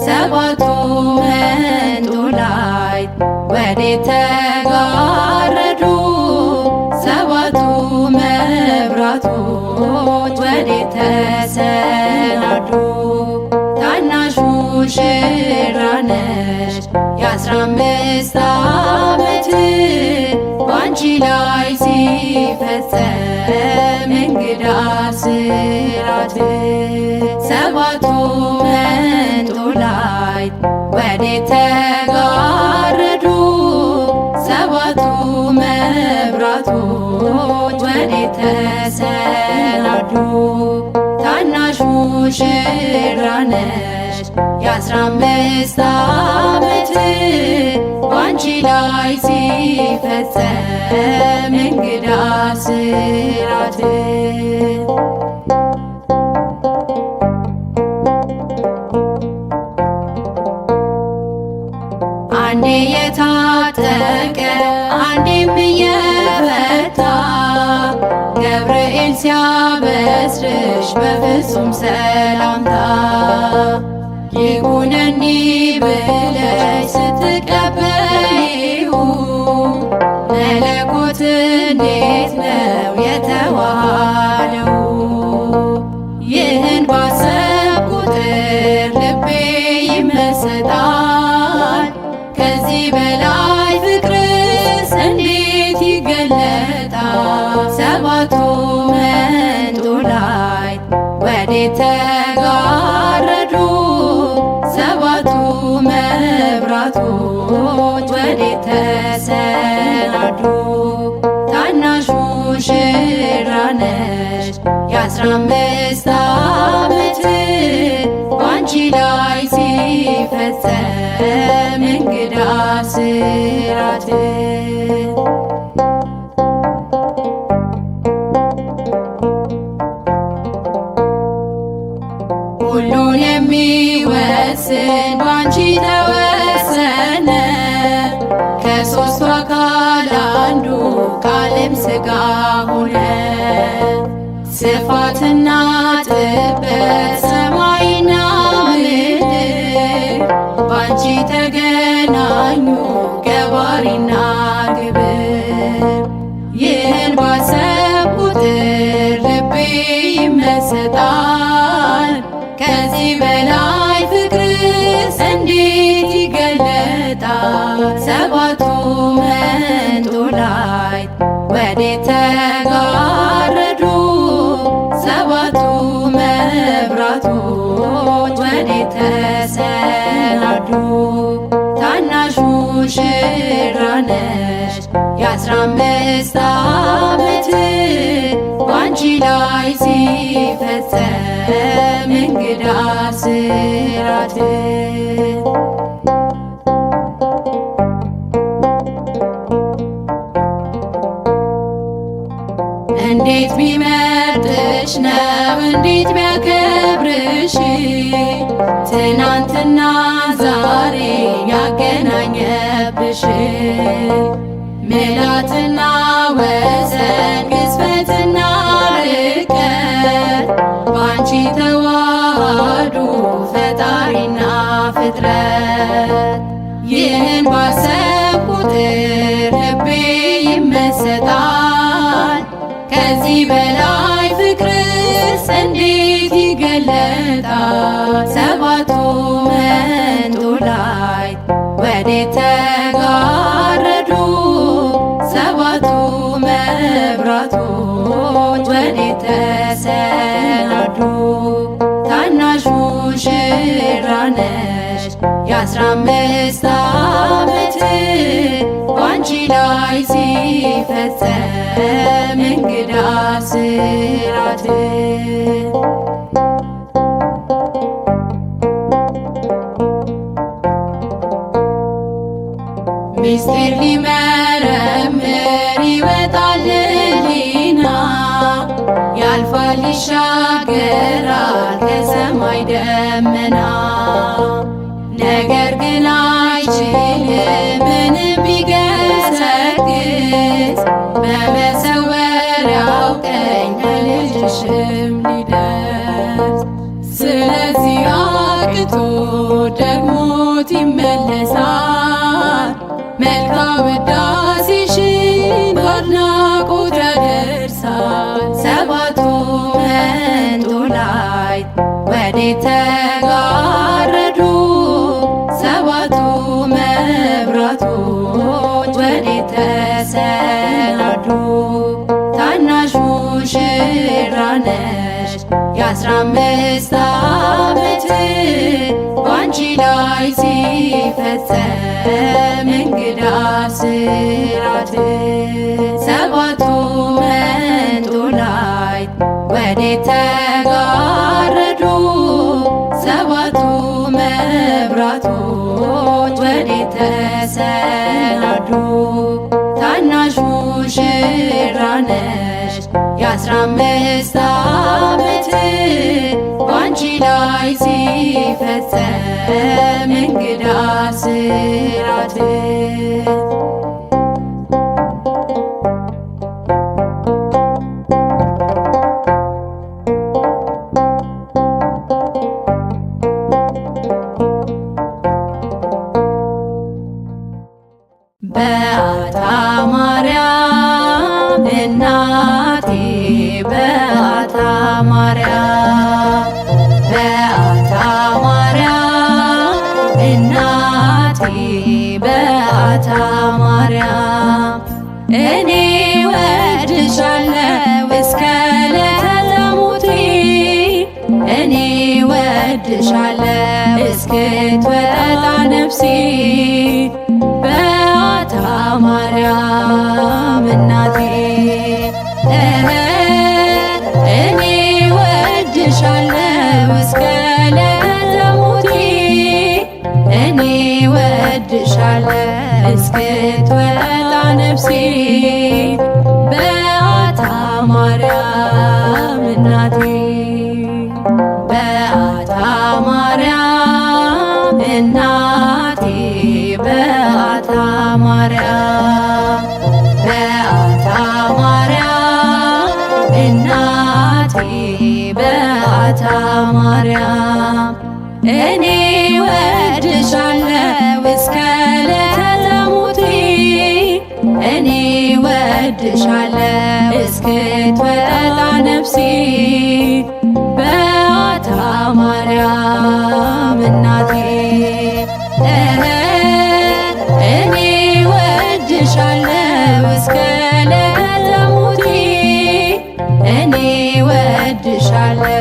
ሰባቱ መንጦላዕት ወዴት ተጋረዱ? ሰባቱ መብራቶች ወዴት ተሰናዱ? ታናሹ ሙሽራ ነሽ የ15 ዓመት፣ ባንቺ ላይ ሲፈጸም እንግዳ ስራት። ሰባቱ መንጦላዕት ወዴት ተጋረዱ? ሰባቱ መብራቶች ወዴት ተሰናዱ? ታናሽ ሙሽራ ነሽ የ15 ዓመት፣ ባንቺ ላይ ሲፈጸም እንግዳ ስራት። አንዴ የታጠቀ አንዴም እየፈታ፣ ገብርኤል ሲያበስርሽ በፍጹም ሰላምታ፣ ይኩነኒ ብለሽ ስትቀበይው፣ መለኮት እንዴት ነው የተዋሃደው? ይህን ባሰብ ቁጥር ልቤ ይመሰጣል። ከዚህ በላይ ፍቅርስ እንዴት ይገለጣል? ሰባቱ መንጦላዕት ወዴት ተጋረዱ? ሰባቱ መብራቶች ወዴት ተሰናዱ? ታናሽ ሙሽራ ነሽ የ15 ዓመት፣ ባንቺ ላይ ሲፈጸም እንግዳ ስራት። ሁሉን የሚወስን ባንቺ ተወሰነ፣ ከሦስቱ አካል አንዱ ቃልም ሥጋ ሆነ። ስፋትና ጥበት ሰማይና ምድር ባንቺ ተገናኙ ገባሪና ግብር። ይህን ባሰብ ቁጥር ልቤ ይመሰጣል። ከዚህ በላይ ፍቅርስ እንዴት ይገለጣል? ሰባቱ መንጦላዕት ወዴት ተጋረዱ? ሰባቱ መብራቶች ወዴት ተሰናዱ? ታናሽ ሙሽራ ነሽ የ15 ዓመት፣ ባንቺ ላይ ሲፈጸም እንግዳ ስራት። እንዴት ቢመርጥሽ ነው እንዴት ቢያከብርሽ፣ ትናንትና ዛሬ ያገናኘብሽ? ምላትና ወሰን ግዝፈትና ርቀት ባንቺ ተዋሃዱ ፈጣሪና ፍጥረት። ይህን ባሰብ ቁጥር ልቤ ይመሰጣል። ከዚህ በላይ ፍቅርስ እንዴት ይገለጣል? ሰባቱ መንጦላዕት ወዴት ተጋረዱ? ሰባቱ መብራቶች ወዴት ተሰናዱ? ታናሽ ሙሽራ ነሽ የ15 ዓመት፣ ባንቺ ላይ ሲፈጸም እንግዳ ስራት። ምስጢር ሊመረምር ይወጣል ሕሊና፣ ያልፋል ይሻገራል ከሰማይ ደመና፣ ነገር ግን አይችልም ጊዜሽም ሊደርስ ስለዚህ አቅቶ ደግሞት ይመለሳል። መልካም ውዳሴሽን በአድናቆት ያደርሳል። ሰባቱ መንጦላዕት ወዴት ተጋረዱ? ሰባቱ መብራቶች ወዴት ተሰናዱ? ታናሽ ሙሽራ ነሽ የ15 ዓመት ባንቺ ላይ ሲፈጸም እንግዳ ስራት። ሰባቱ መንጦላዕት ወዴት ተጋረዱ? ሰባቱ መብራቶች ወዴት ተሰናዱ? ታናሽ ሙሽራ ነሽ የ15 ዓመት ባንቺ ላይ ሲፈጸም እንግዳ ስራት። በአታ ማርያም እናቴ በአታ ማርያም በአታ ማርያም እናቴ በአታ ማርያም እኔ ወድሻለሁ እስከ ዕለተ ሞቴ እኔ ወድሻለሁ እስክትወጣ ነፍሴ በአታ ማርያም እናቴ እኔ ወድሻለሁ እስከ ዕለተ ሞቴ እኔ ወድሻለሁ እስክትወጣ ነፍሴ በአታ ማርያም እናቴ በአታ ማርያም እናቴ በአታ ማርያም በአታ ማርያም እናቴ በአታ ማርያም እኔ ወድሻለሁ እስከ ዕለተ ሞቴ እኔ ወድሻለሁ እስክትወጣ ነፍሴ በአታ ማርያም እናቴ እኔ ወድሻለሁ እስከ ዕለተ ሞቴ እኔ ወድሻለሁ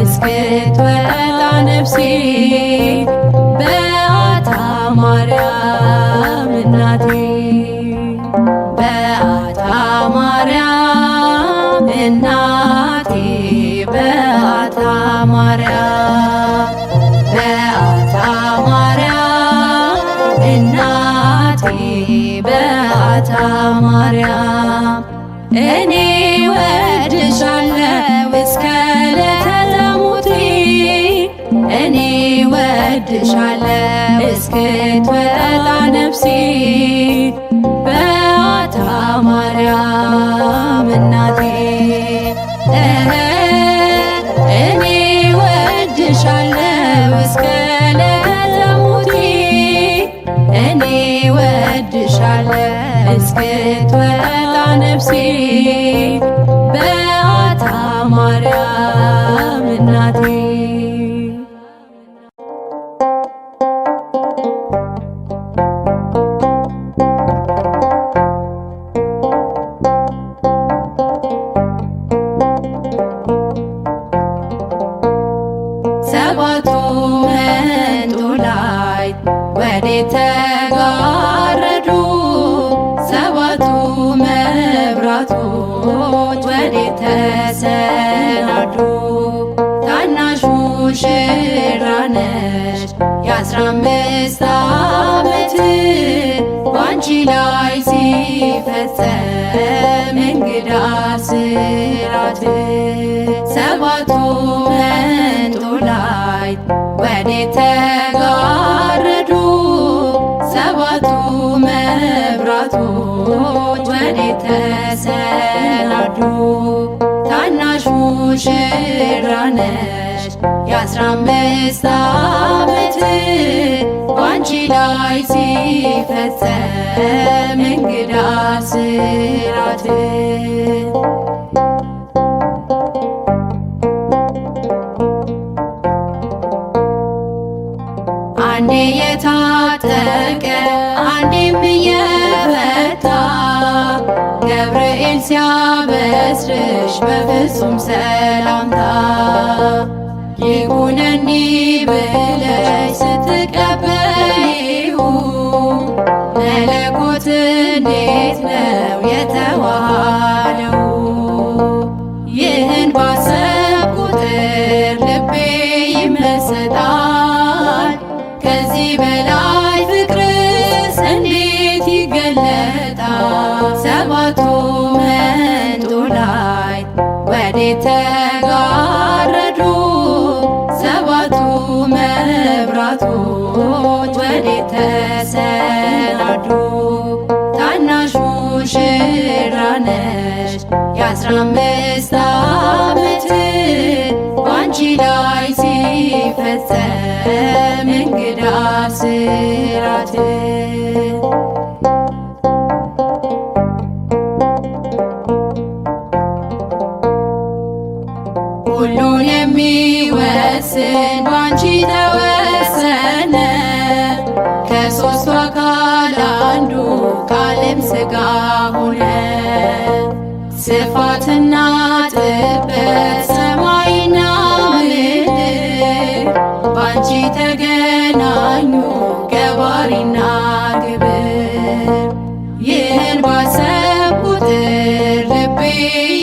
እስክትወጣ ነፍሴ በአታ ማርያም እናቴ በአታ ማርያም እናቴ በአታ ማርያም በአታ ማርያም እናቴ በአታ ማርያም እኔ ወድሻለሁ እስከ ዕለተ ሞቴ እኔ ወድሻለሁ እስክትወጣ ነፍሴ በአታ ማርያም እናቴ እኔ ወድሻለሁ እስከ ዕለተ ሞቴ እኔ ወድሻለሁ እስክትወጣ ነፍሴ በአታ ማርያም እናቴ። ሰባቱ መንጦላዕት ወዴት ተጋረዱ? ሰባቱ መብራቶች ወዴት ተሰናዱ? ታናሽ ሙሽራ ነሽ የ15 ዓመት ባንቺ ላይ ሲፈጸም እንግዳ ስራት። ሰባቱ መንጦላዕት ወዴት ተጋረዱ? ሰባቱ መብራቶች ወዴት ተሰናዱ? ታናሽ ሙሽራ ሙሽራ ነሽ የ15 ዓመት ባንቺ ላይ ሲፈጸም እንግዳ ስራት። አንዴ የታጠቀ አንዴም እየፈታ ገብርኤል ሲያበስርሽ በፍጹም ሰላምታ ይኩነኒ ብለሽ ስትቀበይው መለኮት እንዴት ነው የተዋሃደው? ይህን ባሰብ ቁጥር ልቤ ይመሰጣል። ከዚህ በላይ ፍቅርስ እንዴት ይገለጣል? ሰባቱ መንጦላዕት ወዴት ተጋረዱ? ሰባቱ መብራቶች ወዴት ተሰናዱ? ታናሽ ሙሽራ ነሽ የ15 ዓመት ባንቺ ላይ ሲፈጸም እንግዳ ስራት። ሁሉን የሚወስን ባንቺ ተወሰነ፣ ከሦስቱ አካል አንዱ ቃልም ሥጋ ሆነ። ስፋትና ጥበት ሰማይና ምድር ባንቺ ተገናኙ ገባሪና ግብር። ይህን ባሰብ ቁጥር ልቤ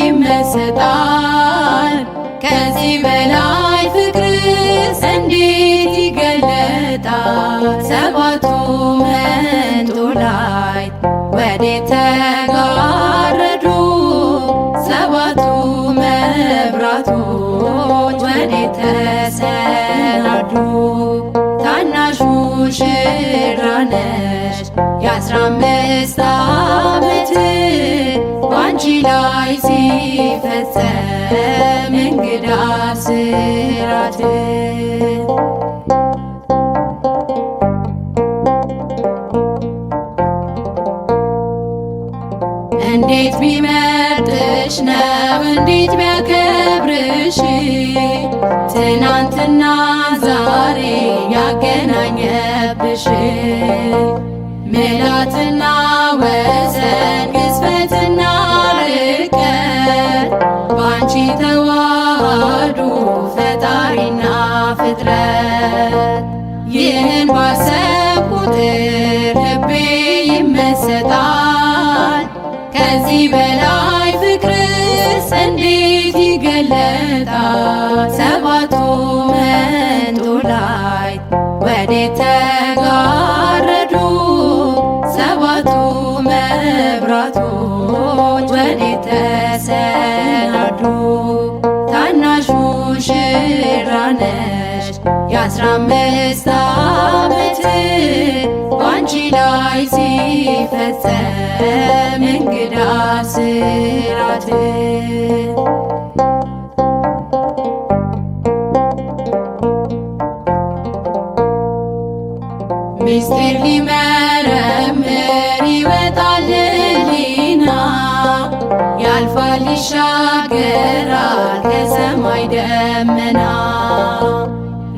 ይመሰጣል። ከዚህ በላይ ፍቅርስ እንዴት ይገለጣል? ሰባቱ መንጦላዕት ወዴት ተጋረዱ? ሰባቱ መብራቶች ወዴት ተሰናዱ? ታናሽ ሙሽራ ነሽ የ15 ዓመት ባንቺ ላይ ሲፈጸም እንግዳ ስራት። እንዴት ቢመርጥሽ ነው እንዴት ቢያከብርሽ ትናንትና ዛሬ ያገናኘብሽ፣ ምላትና ወሰን ግዝፈትና ርቀት ባንቺ ተዋሃዱ ፈጣሪና ፍጥረት። ይህን ባሰብ ቁጥር ልቤ ይመሰጣል። ከዚህ በላይ ፍቅርስ እንዴት ይገለጣል? ሰባቱ መንጦላዕት ወዴት ተጋረዱ? ሰባቱ መብራቶች ወዴት ተሰናዱ? ታናሽ ሙሽራ ነሽ የ15 ዓመት ባንቺ ላይ ሲፈጸም እንግዳ ስራት። ምስጢር ሊመረምር ይወጣል ሕሊና፣ ያልፋል ይሻገራል ከሰማይ ደመና።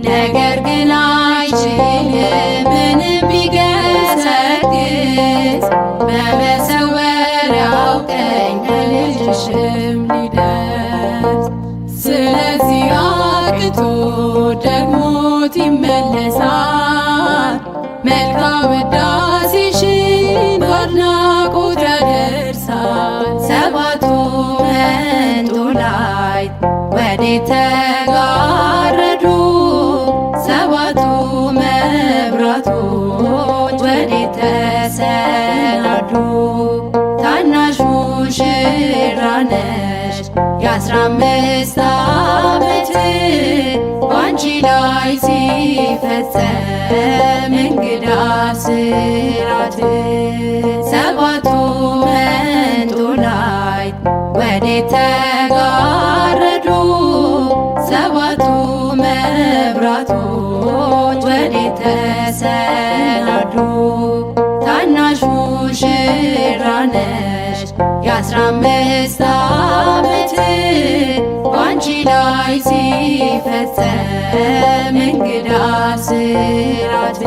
ነገር ግን አይችልም ምንም ቢገሰግስ በመሰወሪያው ቀኝ ከልጅሽም ሊደርስ። ስለዚህ አቅቶ ደግሞት ይመለሳል፣ መልካም ውዳሴሽን በአድናቆት ያደርሳል። ሰባቱ መንጦላዕት ወዴት ተጋረዱ? ሰባቱ መብራቶች ወዴት ተሰናዱ? ታናሽ ሙሽራ ነሽ የ15 ዓመት ባንቺ ላይ ሲፈጸም እንግዳ ስራት። ሰባቱ መንጦላዕት ወዴት ተጋረዱ? መብራቶች ወዴት ተሰናዱ? ታናሽ ሙሽራ ነሽ የ15 ዓመት ባንቺ ላይ ሲፈጸም እንግዳ ስራት።